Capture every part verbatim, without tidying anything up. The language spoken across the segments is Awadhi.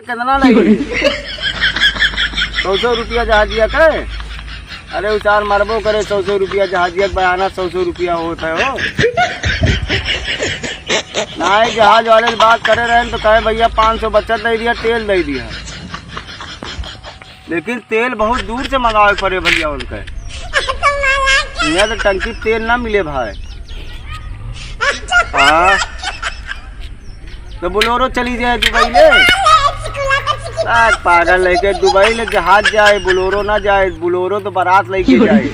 कितना लगी? सौ सौ रुपया जहाजिया के? अरे उचार मरबो करे, सौ सौ रुपया जहाजिया के बयाना, सौ सौ रुपया होत है हो। नाहीं, जहाज वाले से बात करे रहे तो कहे, "भैया पाँच सौ बचत दे दिया, तेल दे दिया।" लेकिन तेल बहुत दूर से मंगावे पड़े भैया उनके। यहाँ तो टंकी तेल ना मिले भाई। हाँ, तो बोलोरो चली जाए दुबई ले। आ, पागल लेके दुबई ले जहाज जाए, बोलोरो ना जाए, बोलोरो तो बारात लेके जाए।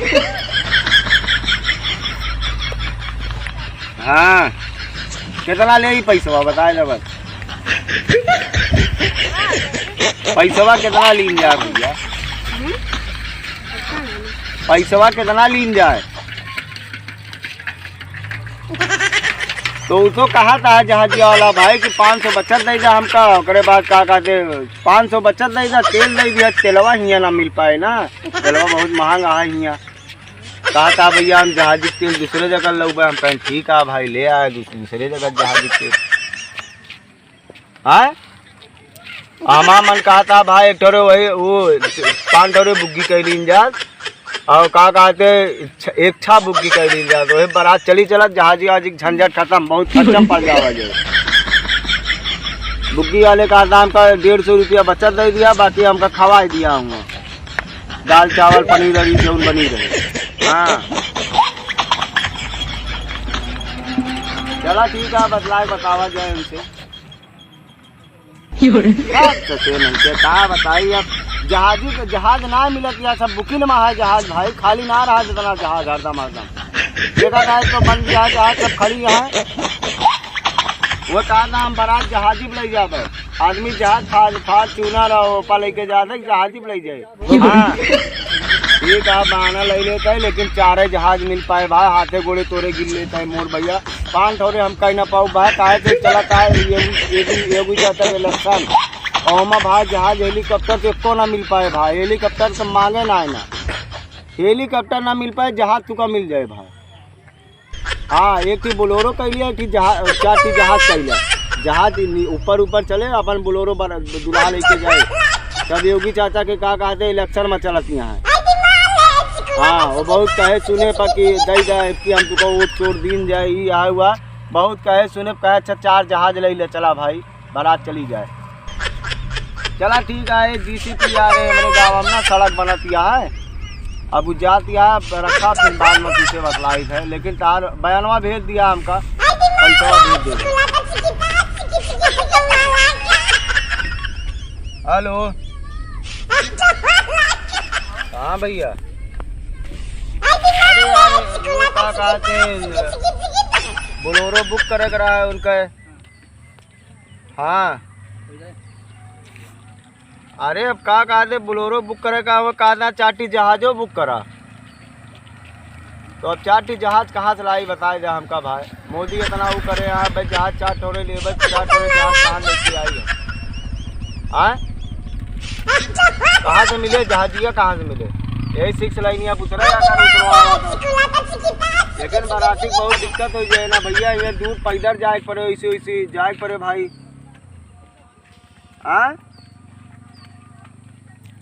हाँ, कितना ले ही पैसवा बताए ना बस। पैसवा कितना लीन जाए भैया? पैसवा कितना लीन जाए? तो उ तो कहा था जहाजिया वाला भाई कि पाँच सौ बचत दे जा हमका, ओकरे बाद का कहते, पाँच सौ बचत दे जा, तेल दे दिया, तेलवा हियाँ ना मिल पाए ना, तेलवा बहुत महंगा है हियाँ। कहा था भैया हम जहाजी के तेल दूसरे जगह लउबे, हम कहें ठीक है भाई ले आए दूस-, दूसरे जगह जहाजी के तेल। हाँ? हमार मन कहा था भाई एक ठोरे वही वो पाँच ठोरे बुग्गी कर लीन जात और का कहते छ-, एक छा बुग्गी कर लीन जात, वही बारात चली चलत जहाजी वाजी के झंझट खत्म, बहुत खर्चा पड़ जावा जे। बुग्गी वाले कहा था हमका डेढ़ सौ रुपया बचत दे दिया, बाकी हमका खवाई दिया हूँ दाल चावल पनीर वनीर जौन बनी रहे। हाँ, चला ठीक है, बतलाए बतावा जाए उनसे। का सचे नहीं के, का बताई अब, जहाजी के जहाज ना मिलत या, सब बुकिंग में है जहाज भाई, खाली ना रहा जितना जहाज हरदम हरदम। देखा जाए तो बंद गया जहाज, सब खड़ी है। वो का नाम बारात जहाजी पे ले जाबे, आदमी जहाज फाड़ फाड़ चूना रहो, ओपा लेके जाते जहाजी पे ले जाए। हाँ, ठीक है, बहाना ले लेता है, लेकिन चारे जहाज मिल पाए भाई, हाथे गोड़े तोरे गिन लेता है मोर भैया। पाँच ठोरे हम कह ना पाऊ भाई, काहे से चला काहे, ये भी, ये भी, ये भी जाता है लक्षण। और हमा भाई जहाज हेलीकॉप्टर से एको ना मिल पाए भाई, हेलीकॉप्टर तो मांगे ना है ना, हेलीकॉप्टर ना मिल पाए, जहाज तुका मिल जाए भाई। हाँ, एक ठी बोलोरो कह लिया, एक ठी जहा-, चार ठी जहाज कह लिया। जहाज नी-, ऊपर ऊपर चले, अपन बोलोरो बर-, दुल्हा लेके जाए। तब योगी चाचा के का कहते, इलेक्शन में चलत यहाँ है। हाँ, वो बहुत कहे सुने पर कि दई जाए कि हम तुका वोट छोड़ दीन जाए, ई आए हुआ। बहुत कहे सुने, कहे अच्छा चार जहाज ले ले, चला भाई। बारात चली जाए। चला ठीक है, जीसीपी आ रहे हमरे गाँव में ना, सड़क बनत या है। अब उ जात या, रखा फिर बाद में पीछे बतलाइत है, लेकिन तार बयानवा भेज दिया हमका, पैसा भेज दे। हेलो, हाँ भैया, अरे यार, वो का कहते हैं, बोलेरो बुक करे करा है उनका। हाँ। अरे अब का कहते, बोलेरो बुक करे का, वो कहता चार ठी जहाजो बुक करा। तो अब चार ठी जहाज कहाँ से लाई, बताए दे हमका भाई। मोदी इतना वो करे यहाँ, भाई जहाज चार ठोरे लेबे, चार ठोरे जहाज कहाँ लेके आई है? हाँ? कहाँ से मिले जहाजिया, कहाँ से मिले? यही सिक्स लाइन यहाँ पूछ रहे हैं, अगर उतरवा हुआ था। लेकिन बाराती बहुत दिक्कत हो जाए ना भैया, ये दूर पैदल जाए के पड़े, इसे, इसे जाए के पड़े भाई। हाँ?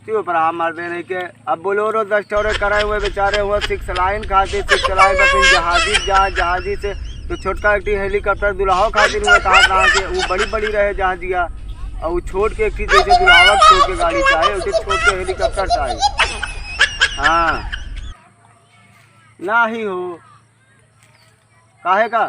क्यों पर हम मर दे नहीं के? अब बोलेरो दस ठोरे करे हुए बेचारे हुए सिक्स लाइन खातिर, सिक्स लाइन पर फिर जहाजी जा, जहाजी से तो छोटका एक ठी हेलीकॉप्टर दुल्हाओ खातिर हुए कहाँ, कहाँ के वो बड़ी, बड़ी रहे जहाजिया। और वो छोट के एक ठी जैसे दुल्हावा छोट के गाड़ी चाहे, उसे छोट के हेलीकॉप्टर चाहे। हाँ। ना ही हो। काहे का?